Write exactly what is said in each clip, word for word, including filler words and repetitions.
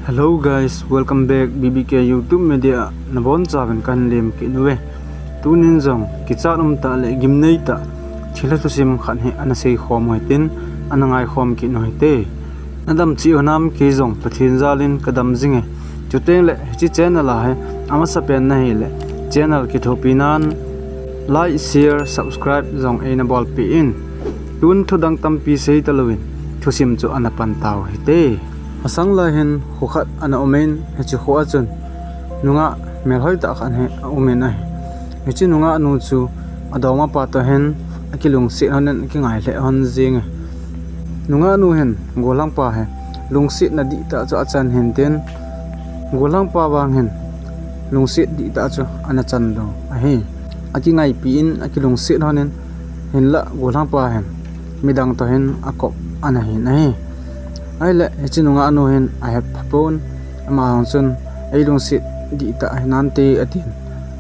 Hello guys, welcome back B B K YouTube Media. Nabonchauvin kahin lem kit uve. Tunin jong kichat umtah le gimneitah thilha thusim khat hi ana seikhom u hitin, ana ngaikhom kit u hite. Nadam cheh u hinam? Kei jong Pathen jalin kadam jinge. Chuteng le hiche channel a hi amasapen nahile channel kithopi nan like, share, subscribe jong eina bolpeh in. Tun thudang tampi seita louvin thusim chu ana pan tau hite. Masang lai hin kho khat ana umin, hiche kho a chun nungah melhoitah khat hi aumin ahi. Hiche nungahnu chu adongmapa toh hin akilungset lhonin akingai lheh lhon jinge. Nungahnu hin gollhangpa hi lungsetna dihtah chu achan hintin, gollhangpa vang hin lungset dihtah chu ana chanlou ahi. Akingaipi in akilungset lhonin, hinlah gollhangpa hin midang toh hin akop ana hin ahi. Ahile hiche nungahnu hin ahetphapon, amahon chun eilungset dihtah hinante atin,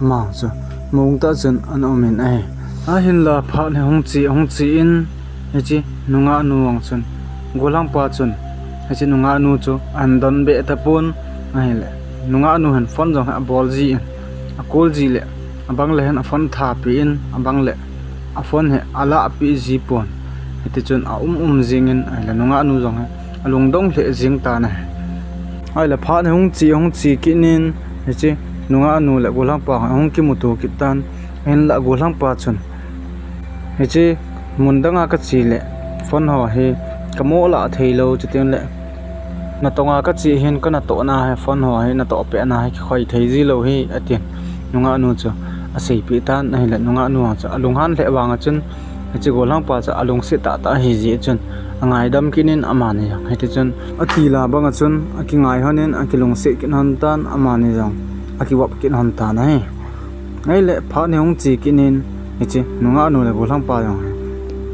amahon chu mongtah chun ana umin ahi. Ahinla phat hi hung che, hung che in, hiche nungahnu vang chun gollhangpa chun hiche nungahnu chu ahin donbeh tapon, ahile nungahnu hin phone jong hi abol jin, a call ji le abang le hin a phone athapi in, abang le a phone hi alahpeh jipon. Hitichun aum um jingin ahile nungahnu jong hi alungdong lheh jing tan ahi. Ahile phat hi hung che, hung che kit in, hiche nungahnu le gollhangpa ahung kimuto kit tan, hinlah gollhangpa chun hiche mun danga kache le phone ho hi kamoh lah theilou, chuteng le natonga kache hin kanatohna hi phone ho hi natohpehna hi kikhoi thei jilou hi atin, nungahnu chu aseipeh tan ahile nungahnu vang chu alunghan lheh vanga chun hiche gollhangpa chu alungset tahtah ahijeh chun angaidam kit in amani jong hitichun atila banga chun akingai lhonin akilungset kit lhon tan, amani jong akivop kit lhon tan ahi. Ahile phat hi hung che kit in, hiche nungahnu le gollhangpa jong hi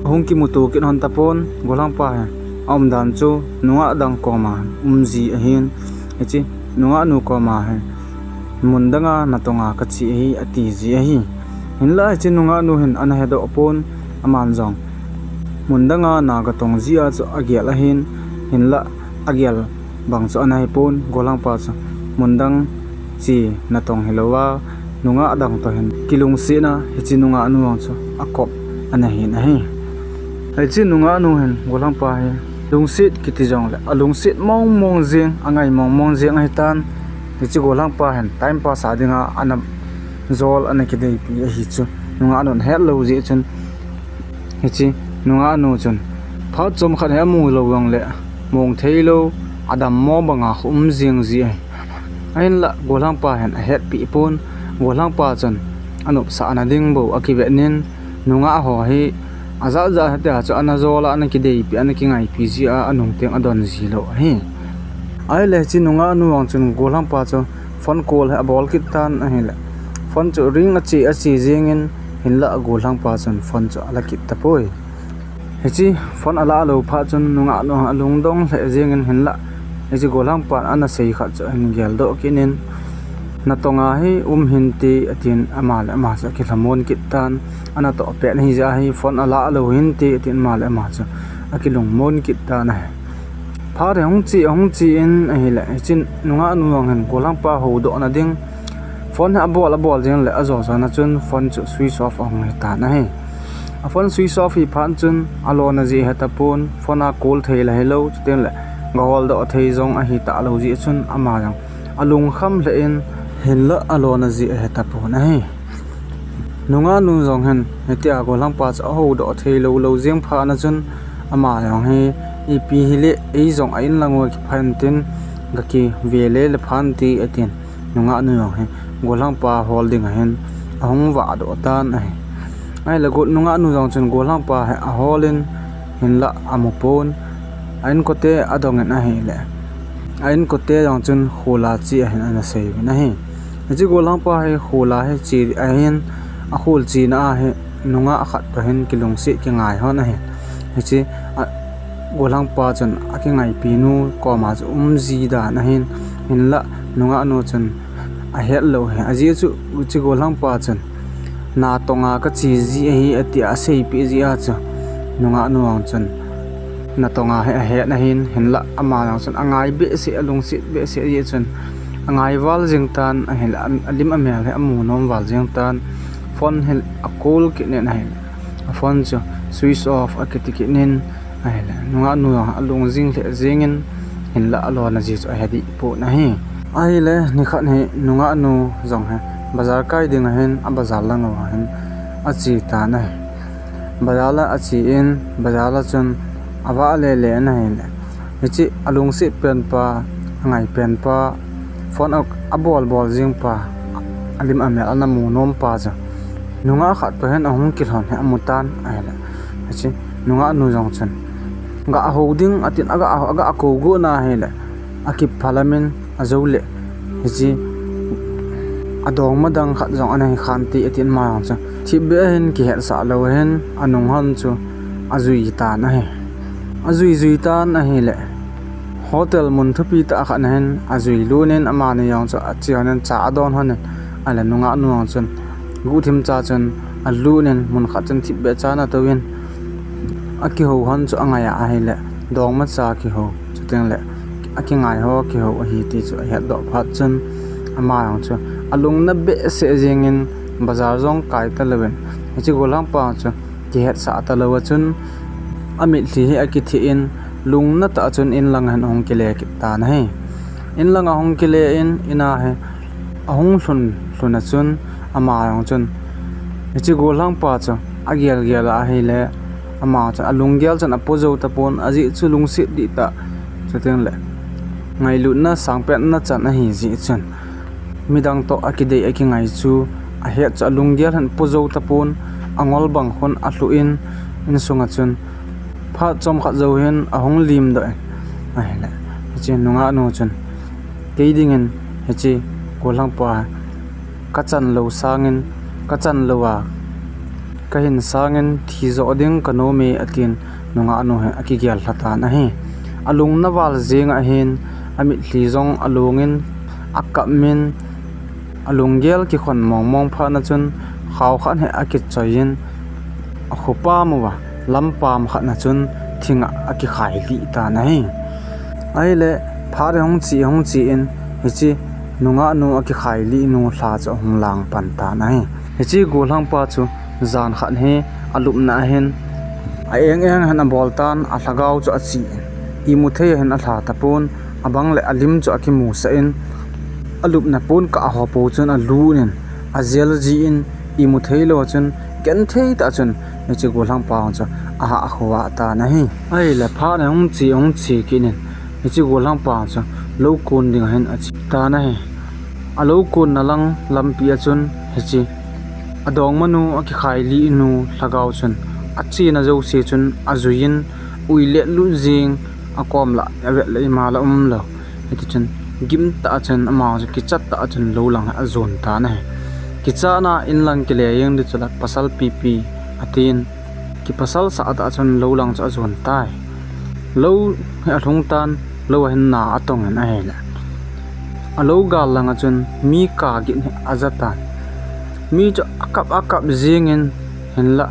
ahung kimuto kit lhon tapon, gollhangpa hi aumdan chu nungah dang koma umji ahin, hiche nungahnu koma hi mun danga natonga kache ahi atiji ahi. Hinlah hiche nungahnu hin ana hedoh pon, aman jong mun danga na gatong jia chu agel ahin, hinlah agel bang chu ana hipon, gollhangpa chu mun dang che natong hilouva nungah dang toh hin kilungsetna hiche nungahnu vang chu akop ana hin ahi. Hiche nungahnu hin gollhangpa hi lungset kiti jongle alungset mongmong jeng, angai mongmong jeng ahitan, hiche gollhangpa hin time pass a dinga ana jol ana kideipi ahi chu nungahnun ahetlou jeh chun, hiche nungahnu chun phat chomkhat hi amu lou jongle mong theilou, adammo banga khu um jeng ji ahi. Ahinlah gollhangpa hin ahetpeh pon, gollhangpa chun anopsahna ding bou akivetnin, nungah ho hi ajat jat hitia chu ana jol a ana kideipi, ana kingaipi jia anung teng adon jilou ahi. Ahile hiche nungahnu vang chun gollhangpa chu phone call hi abol kit tan ahile, phone chu ring ache ache jengin, hinlah gollhangpa chun phone chu ala kit tapoi. Hiche phone alah lou phat chun nungahnu alungdong lheh jengin, hinlah hiche gollhangpan ana sei khat chu ahin geldoh kit in, natonga hi um hinte atin, ama le ama chu akilhamon kit tan, anatoh pet ahijeh hi phone alah lou hinte atin, ama le ama chu akilungmon kit tan ahi. Phat hi hung che, hung che in ahile, hiche nungahnu vang hin gollhangpa houdohna ding phone hi abol abol jeng le ajo jona chun phone chu switch off ahung hitan ahi. A phone switch off hi phat chun alona jeh ahetapon, phone a call thei la hilou, chuteng le gaholdoh thei jong ahitalou jeh chun ama jong alungkham lheh in, hinlah alona jeh ahetapon ahi. Nungahnu jong hin hitia gollhangpa chu ahoudoh theilou lou jeng phat na chun, ama jong hi ipi hile eijong a inlang uva kiphan tin, gakive le le phante atin, nungahnu jong hi gollhangpa hol dinga hin ahung vahdoh tan ahi. Ahile got nungahnu jong chun gollhangpa hi aholin, hinlah amupon, a inkote adongin ahile, a inkote jong chun khola che ahin ana seiuvin ahi. Hiche gollhangpa hi khola hi che ahin, akhol chena a hi nungah khat toh hin kilungset kingai lhon ahi. Hiche gollhangpa chun akingaipinu koma chu umji dan ahin, hinlah nungahnu chun ahetlou ahi. Ajeh chu hiche gollhangpa chun natonga kache ji ahi atia aseipeh jeh a chu nungahnu vang chun natong a hi ahet ahin, hinlah ama jong chun angai behseh, alungset behseh jeh chun angai val jing tan, ahinlah a, alim amel hi amu nom val jing tan, phone hi a call kit in ahin, a phone chu switch off akiti kit in, ahile nungah nu jong alung jing lheh jingin, hinlah alona ji chu ahe deh pon ahi. Ahile nikhat hi nungah nu jong hi bazar kai ding ahin, a bazar lang uva hin ache tan ahi. Bazar a ache in, bazar a chun avah lele in ahile, hiche alungset pen pa, angai pen pa, phone a, abol bol jing pa, alim amel ana mu nom pa chu nungah khat toh hin ahung kilhon hi amu tan ahile, hiche nungah nu jong chun ga hou ding atin, aga, aga kou got na ahile, akiphalam in, ajou le, hiche adongma dang khat jong ana hi khante atin, ama jong chu thipbeh a hin kihetsah lou hin anung hon chu ajui tan ahi. Ajui jui tan ahile, hotel mun thupi tah khat a hin ajui lut in, amani jong chu ache hon in, cha adon hon in, ahile nungah nu jong chun guhthim cha chun alut in, mun khat chun thipbeh cha ana tou in, akihou hon chu angai a ahile, dongma cha kihou, chuteng le akingai ho kihou ahi ti chu ahetdoh phat chun, ama jong chu alungna behseh jengin, bazar jong kai talouvin, hiche gollhangpa chu kihetsah talou a chun, amitlhi hi akitheh in, lungna tah a chun inlang a hin ahung kile kit tan ahi. Inlang ahung kile in, in a hi ahung lhun lhun a chun, ama jong chun hiche gollhangpa chu agel gel a ahile, ama chun alunggel chun apo jou tapon, ajeh chu lungset dihtah, chuteng le ngailutna sangpetna chan ahi jeh chun, midang toh akidei akingai chu ahet chu alunggel hin apo jou tapon, angol bang khun alhuh in, insung a chun phat chomkhat jou hin ahung limdoh in ahile, hiche nungah nu chun, kei dingin hiche gollhangpa kachan lou sangin, kachan lou a kahin sangin thi joh ding kanom e, atin nungah nu hi akigel lha tan ahi. Alungna val jeng ahin, amitlhi jong alongin, akap min, alunggel kikhon mong mong phat na chun, khao khat hi akichoi in, akho pam uva, lam pam khat na chun thing a akikhai lih tan ahi. Ahile, phat hi hung che, hung che in, hiche nungah nu akikhai lih nu lha chu ahung lang pan tan ahi. Hiche gollhangpa chu jan khat hi alupna a hin a eng eng hin abol tan, alhagao chu ache in, imu thei a hin alha tapon, abang le alim chu akimusah in, alupna pon kah ho pou chun alut in, ajel ji in, imu thei lou a chun, genthei tah chun hiche gollhangpa chu ahah khovah tan ahi. Ahile phat hi hung che, hung che kit in, hiche gollhangpa chu lou kon ding a hin ache tan ahi. Alou konna lang lampi a chun hiche adongmanu, akikhai lihnu lhagao chun achena jouse chun ajuiyin, ui letlut jeng, akom lah avet le ima la umlou. Hitichun gimtah a chun ama chu kichat tah a chun lou lang hi ajon tan ahi. Kichatna, inlang kile jeng ding chule pasal pipi, atin, kipasal sah tah a chun lou lang chu ajon tai. Lou hi alhung tan, lou a hin na atongin ahile, alou gal lang a chun mi kagin hi aja tan. Mi chu akap akap jengin, hinlah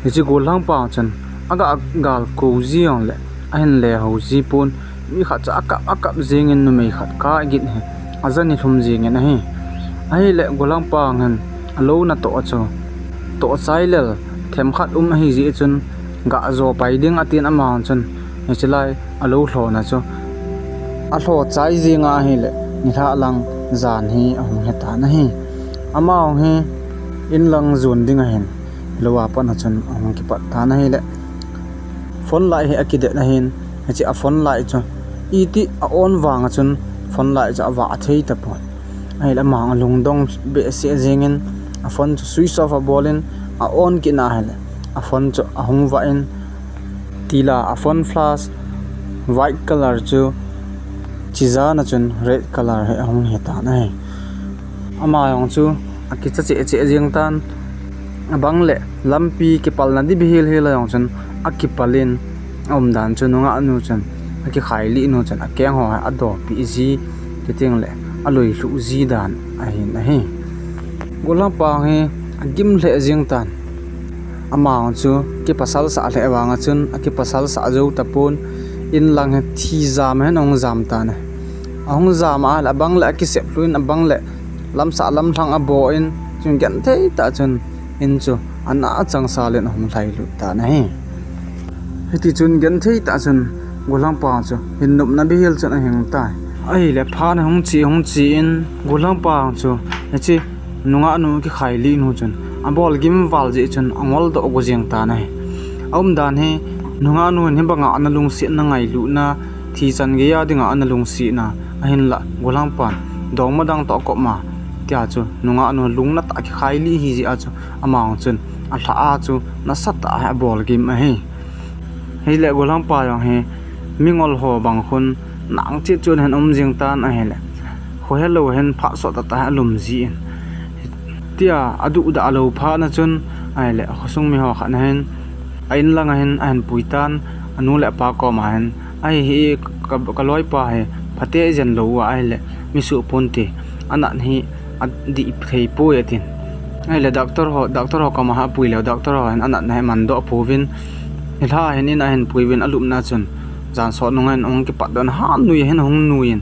hiche gollhangpa chun aga gal kou ji jongle ahin le ho ji pon. Mi khat chu akap akap jengin numei khat kagin hi aja nilhum jengin ahi. Ahile gollhangpa hin alou natoh a chu toh chai lel themkhat um ahi jeh chun, ga jo pai ding atin, ama chun hiche lai alou lhona chu alho chai jenga ahile, nilhah lang jan hi ahung hi tan ahi. Ama hi inlang jon ding ahin, lou a pat a chun ahung kipat tan ahile, phone light hi akidet ahin, hiche a phone light chu iti a on vang a chun phone light chu avah thei tapon. Ahile ama alungdong behseh jengin, a phone chu switch off abolin, a on kit na ahile, a phone chu ahung vah in, tila a phone flash white color chu chijan a chun red color hi ahung hi tan ahi. Ama jong chu akicha cheh cheh jeng tan, abang le lampi kipalna ding bihil hil a jong chun akipal in, aumdan chu nungahnu chun akikhai lihnu chun akeng ho hi adopeh ji, chuteng le alui lhuh ji dan ahin ahi. Gollhangpa hi agim lheh jeng tan. Ama chu kipasal sah lheh vang a chun, akipasal sah jou tapon, in lang hi thi jam hin ahung jam tan ahi. Ahung jam a le abang le akisep lhuh in abang le lamsah lamlhang abol in, chun genthei tah chun in chu ana achang sal in ahung lhai lut tan ahi. Hiti chun genthei tah chun gollhangpa chu hin nopna bihil chun ahing tai. Ahile phat ahung che, hung che in gollhangpa chu hiche nungah nu kikhai lih nu chun abol gim val jeh chun angol doh go jeng tan ahi. Aumdan hi nungah nu hin hibanga ana lungsetna, ngailutna, thi chan geiya dinga ana lungsetna, ahinlah gollhangpan dongma dang toh akop ma, tia chu nungah nu lungna tah a kikhai lih ahi jeh a chu ama chun alhah a chu nasatah a abol gim ahi. Hile gollhangpa jong hi mingol ho bang khun nang chet chun hin um jing tan ahile, khohelou hin phat sot tah a alum ji in, tia aduhdah lou phat na chun ahile khosung mi ho khat na hin a in lang a hin ahin pui tan, anu le apa koma hin, ahi hi ka, kaloipa hi phatah jen lou a ahile mi suh pon ti, anat hi adih thei poi atin. Ahile doctor ho, doctor ho koma apui leu doctor ho hin anatna hi aman doh pouvin, hilai hin in a ahin pui uvin alupna chun jansot nung in ahung kipat doh in, ha nui hin ahung nui in,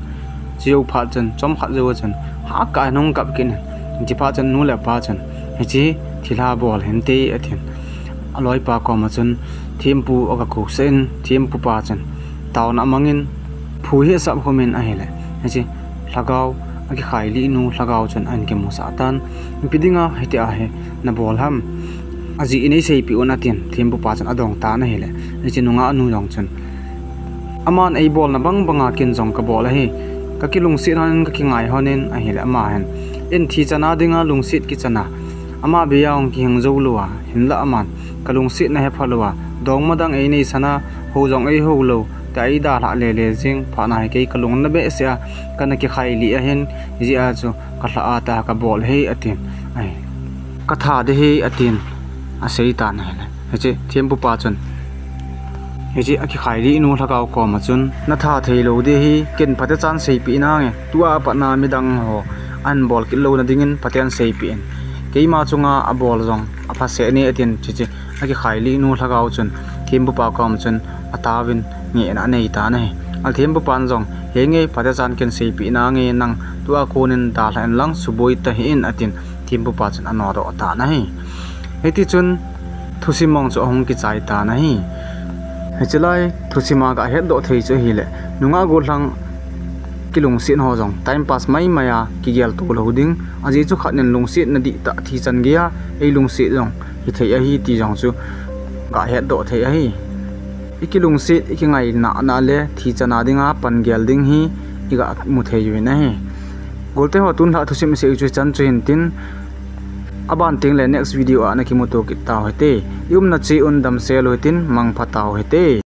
chujou phat chun chomkhat jou a chun ha kah in ahung kap kit in, hiche phat chun nu le pa chun hiche thilha bol hinte atin. Aloipa koma chun thempu aga kousah in, thempu pa chun taona amang in phu hi asap khum in ahile hiche lhagao, akikhai lih nu lhagao chun ahin kimusah tan. Ipi dinga hitia hi nabol ham, ajeh in eiseipeh un atin, thempu pa chun adong tan ahile hiche nungah nu jong chun aman eibolna bang banga ken jong kabol ahi, kakilungset hon in, kakingai hon in ahile ama hin in thi chana dinga lungset kichana, ama beiya hung kihing jou lou a, hinlah aman kalungsetna hepha lou a, dongma dang eineisana, hou jong eihou lou, tia eidalhah lele jeng phat na hi kei kalungna behseh a kana kikhai lih ahin, hijeh a chu kalhah a tia kabol ahi atin. Ai, katha ding ahi atin, asei tan ahile hiche thempu pa chun hiche akikhai lih nu lhagao koma chun, natha theilou ding ahi, ken phatechan seipeh nange, tua patna midang ho ahin bol kit louna dingin phaten seipeh in, keima chunga abol jong aphaseh ne atin, hiche akikhai lih nu lhagao chun thempu pa koma chun ataovin ngehna anei tan ahi. A thempu pan jong, henge phatechan ken seipeh nange, nang tua konin dalhah in lang suboi tahih in atin, thempu pa chun anodoh tan ahi. Hiti chun thusim mong chu ahung kichai tan ahi. Hiche lai thusim a gahetdoh thei chu ahile, nungah gollhang kilungset ho jong time pass maimai a kigelto lou ding, ajeh chu khat in lungsetna dihtah thi chan geiya eilungset jong hithei ahi ti jong chu gahetdoh thei ahi. Ikilungset, ikingaina na le thi chana dinga pan gel ding hi igamu thei uvin ahi. Golte ho, tunlhah thusim isei chu hichan chu hintin, aban tengle next video a nakimuto kit tau hite. Iumna cheh un damsel u hitin, mangpha tau hite.